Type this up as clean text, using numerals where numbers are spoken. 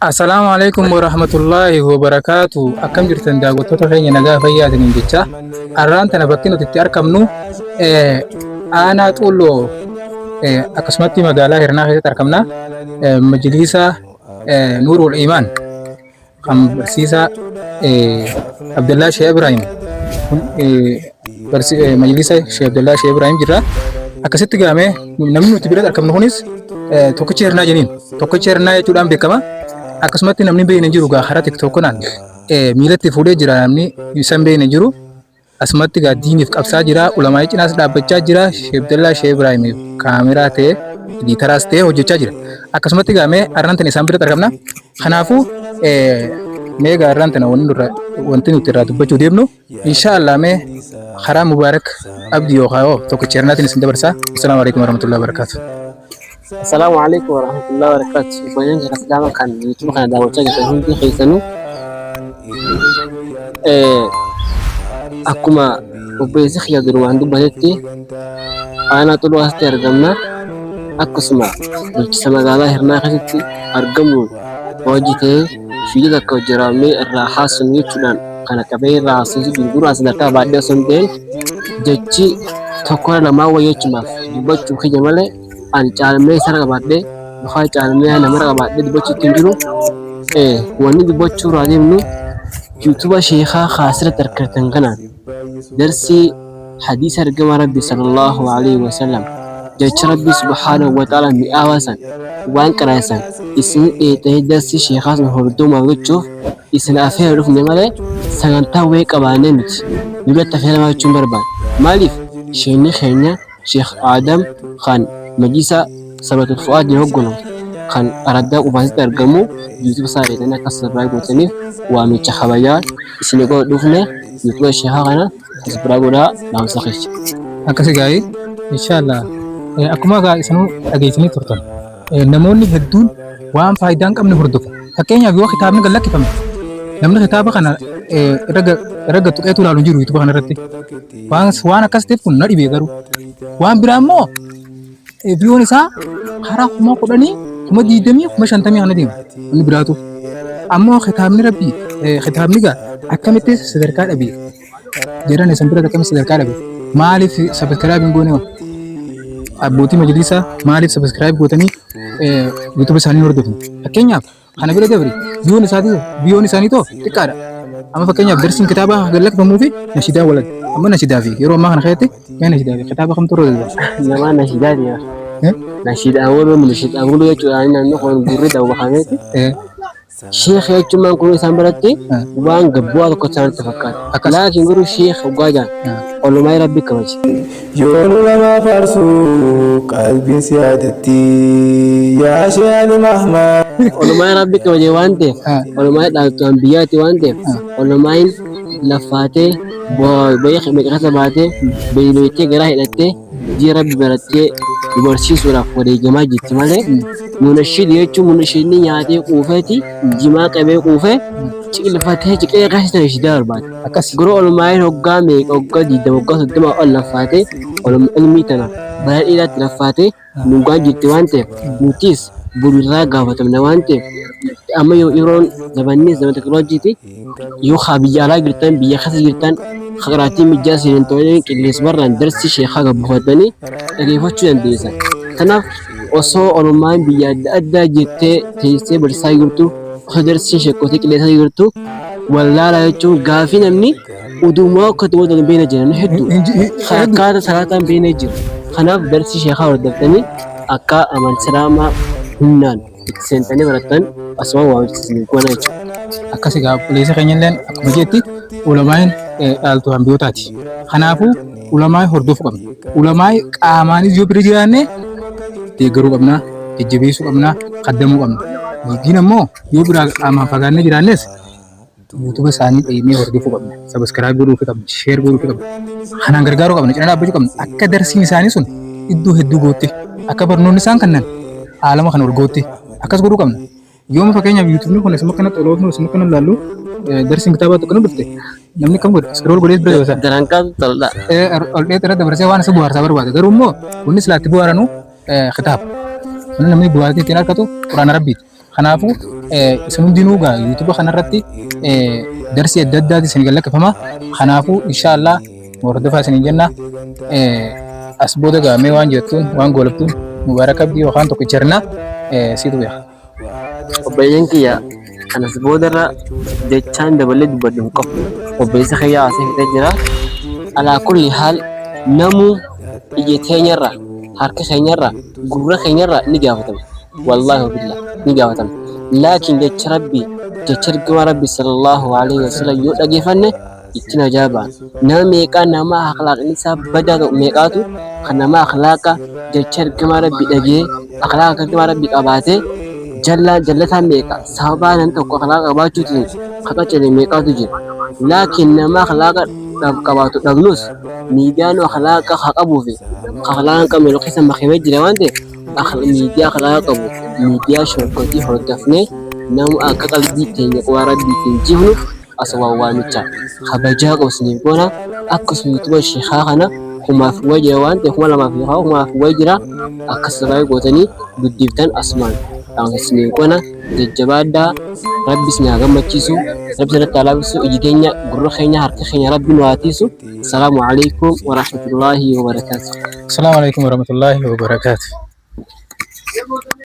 Assalaamu alaikum warahmatullaahi wabarakaatu. Akkam jirtan daawwattoota keenya nagaa fayyaatiniin jecha. Arraan tana bakki nuti itti argamnu aanaa Xuulloo akkasumatti magaalaa Hirnaa keessatti argamna. Majliisa Nuurul Imaan kan barsiisaa Abdallaa Sheekh Ibrahim majliisa Sheekh Abdallaa Sheekh Ibrahim jirra. Akkasitti gaamee namni nuti biratti argamnu kunis tokkicha Hirnaa jeniin. Tokkicha Hirnaa jechuudhaan beekama. Akkasumatti namni beekne hin jiru gaa karaa TikTok kanaan miilatti fuudhee jira namni isaan beekne hin jiru. Asumatti gaa diiniif qabsaa jira. Ulamaa'ii cinaas dhaabbachaa jira. Sheekh Abdallaa Sheekh Ibrahim kaameraa ta'ee ediitaraas ta'ee hojjechaa jira. Akkasumatti gaa mee arraan tana isaan biratti argamna. Kanaafuu mee gaa arraan tana wanti nuti irraa dubbachuu deemnu insha Allah mee karaa Mubaarak Abdii yookaan hoo tokkicha hirnaatiin isin dabarsaa. Assalaamu alaikum warahmatullahi wabarakatuh. Assalaamu alaikum warahmatullahi wabarakatuh. Obboleeyyan keenya Islaamaa kan YouTube kana daawwachaa jirtan hundi keessanuu akkuma obboleessi kiyya durumaan dubbatetti aanaa xuluu asitti argamna. Akkasuma bulchiinsa magaalaa Hirnaa keessatti argamuun hojii ta'ee fiidoo takka hojjeramee irraa haasofnu jechuudhaan kana qabee irraa haasofnu gurguraa sadarkaa baadhee osoo hin ta'in jechi tokko lamaa wayii jechumaaf dubbachuu kiyya malee ani caalmee isarra qabaadhee yookaan caalmee namarra qabaadhee dubbachuutti hin jiru. Wanni dubbachuu irraa deemnu yuutuuba sheekaa kaasirratti argattan kanaan darsii hadiisa ergamaa rabbi sallallahu alaihi wasallam jecha rabbi subhaanahu wa ta'ala mi'aawaa san waan qaraasan isin dheexanii darsii sheekaa sun hordofuuf jechuuf isin afeera dhufne malee sagantaa wayii qabaannee miti duratti afeeramaa jechuun barbaada. Maaliif sheekni keenya Sheekh Aadam kan majlisa Sabatul Fu'aadiin hogganu kan araddaa qubaasitti argamu YouTube isaa dheetanii akka subscribe gootaniif waamicha kabajaa isin godhu dhufne YouTube sheekaa kana subscribe godhaa dhaamsa keessa. Akkasi gaa'ee inshaallah akkuma gaa isinuu dhageessanii turtan namoonni hedduun waan faayidaa hin qabne hordofu. Fakkeenyaaf yoo kitaabni gad lakkifame namni kitaaba kana irra gad tuqeetu ilaalu hin jiru YouTube kana irratti. Waan akkas ta'eef kun na dhibee garuu. Waan biraa immoo viiwoon isaa karaa 10,000, 20,000, 50,000 kana deema. Inni biraatu. Ammoo kitaabni rabbii kitaabni gaa akkamitti sadarkaa dhabee jedhan isin biratti akkamitti sadarkaa dhabe maaliif sabiskiraayib hin goone abbootii majlisaa maaliif sabiskiraayib gootanii yuutuuba isaanii hin hordofne fakkeenyaaf kana bira dabri biyyoon isaatii biyyoon isaanii too xiqqaadha amma fakkeenyaaf darsiin kitaaba gad lakkifamuu fi nashidaa walad amma nashidaa fi yeroo ammaa kana keessatti mee nashidaa fi kitaaba kamtu irra darba Namaa nashidaati yaa. Nashidaa waloo nashidaa waloo jechuudha namni kun gurri dawwakameeti. Sheekh jechuun kun isaan biratti waan gabbu'aa tokko isaanitti fakkaata. Akkas. Laakiin garuu sheekh hoggaa jaan olumaa rabbi kabaje. Yoonu namaa faarsu qalbiin si yaadatti yaa Sheekh Ali Mahmad. Olumaa rabbi kabaje waan ta'eef olumaa dhaaltu anbiyyaati waan ta'eef olumaan laffaatee bayii meeqa keessa baatee beeyloytee garaa hidhattee Diin Rabbi barattee nu barsiisuudhaaf wareegamaa jirti malee munashid jechuun munashidni nyaatee quufeeti jimaa qabee quufee ciqilfatee ciqilee keessa nashidaa barbaada. Akkas. Garuu olmaa'een hoggaa meeqa hoggaa 20 hoggaa 30 ol laffaatee olma ilmii tana bara dheeraatti laffaatee nuugaa jirti waan ta'eef nutis boru irraa gaafatamna waan ta'eef amma yeroon zabanni zaman teknooloojiiti yoo haa biyya alaa jirtan biyya keessa jirtan karaatiin mijjaa seenan ta'anii qilleensarraan darsii sheekaa gabbufatanii dhageeffachuu dandeessan. Kanaaf osoo orommaan biyya adda addaa jettee teessee barsiisaa jirtu osoo darsiin sheekotii qilleensaa jirtu wallaalaa jechuun gaafii namni udumaa akka itti wanta hin beekne jira namni hedduu akkaataa salaataa hin beekne jira. Kanaaf darsii sheekaa hordoftanii akka amantii islaamaa humnaan itti seentanii barattan asumaan waamicha isin goona jechuudha. Akkas egaa obboleessa keenya illeen akkuma jetti ulamaa'in dhaaltu hambiyootaati. Kanaafuu ulamaa'in hordofuu qabna. Ulamaa'in qaamaanis yoo bira jiraanne deeggaruu qabna, jajjabeessuu qabna, kaddamuu qabna. Diin ammoo yoo biraa qaamaan fagaannee jiraannes YouTube isaanii deemee hordofuu qabna. Subscribe godhuufii qabna, share godhuufii qabna. Kanaan gargaaruu qabna, cina dhaabbachuu qabna. Akka darsiin isaanii sun iddoo hedduu gootti, akka barnoonni isaan kennan aalama kana ol gootti akkas godhuu qabna. Yooma fakkeenyaaf YouTube kun isuma akkanatti ol oofnu, isuma akkana ilaallu darsiin kitaabaa tokko nu dhufte namni kam godha scroll godhee bira yoo Daranqaatu toludha. Ol dheetti irra dabarsee waan isa bohaarsaa barbaada. Garuu immoo wanni silaa itti bohaaranu kitaaba. Wanni namni bohaartii ittiin argatu Quraana Rabbiiti. Kanaafuu Isin hundinuu gaa YouTube kanarratti darsii adda addaati isin gallakkifama. Kanaafuu inshaallah hordofaa isin jenna. As booda gaa mee waan jettuun waan goolabtuun Mubaarak Abdii yookaan tokkicha hirnaa siitu beeka. Obboleeyyan kiyya kanas boodarra jechaan dabalee dubbadhu hin qabu. Obboleessa kiyya haasee fixee jira. Alaa kulli haal namuu ija teenyarra, harka keenyarra, gurra keenyarra ni gaafatama. Wallaahi wabillah ni gaafatama. Laakiin jecha Rabbii, jecha ergamaa Rabbii sallallahu alaihi wasallam yoo dhageeffanne itti najaa baana. Nama meeqaa nama akhlaaqni isaa badaa ta'u meeqaatu kan nama akhlaaqa jecha ergamaa Rabbii dhagee akhlaaqa ergamaa Rabbii qabaatee jallaa jallataa meeqa sababaa namni tokko akhlaaqa qabaachuutiin ka qaceele meeqaatu jira. Laakiin nama akhlaaqa dhab qabaatu dhabnus miidiyaan akhlaaqa ka qabuu fi ka akhlaaqa hin qabne wal keessa makamee jira waan ta'eef miidiyaa akhlaaqa qabu miidiyaa shorkotii hordofnee nama akka qalbii teenya qubaa Rabbiitiin jifnu asumaan waamicha kabajaa qabu isiniif goona. Akkasuma YouTube sheekaa kana kumaaf wayi jira waan ta'eef 2000 yookaan kumaaf wayi jira akka subscribe gootanii guddiftan asumaan dhaamsa isiniif goona. Jajjabaadhaa, Rabbi isin haa gammachiisu, Rabbi isinirratti haa laaffisu, iji keenya, gurra keenya, harka keenya Rabbi nu haa tiisu. Assalaamu alaikum warahmatullaahi wabarakaatu. Assalaamu alaikum warahmatullaahi wabarakaatu.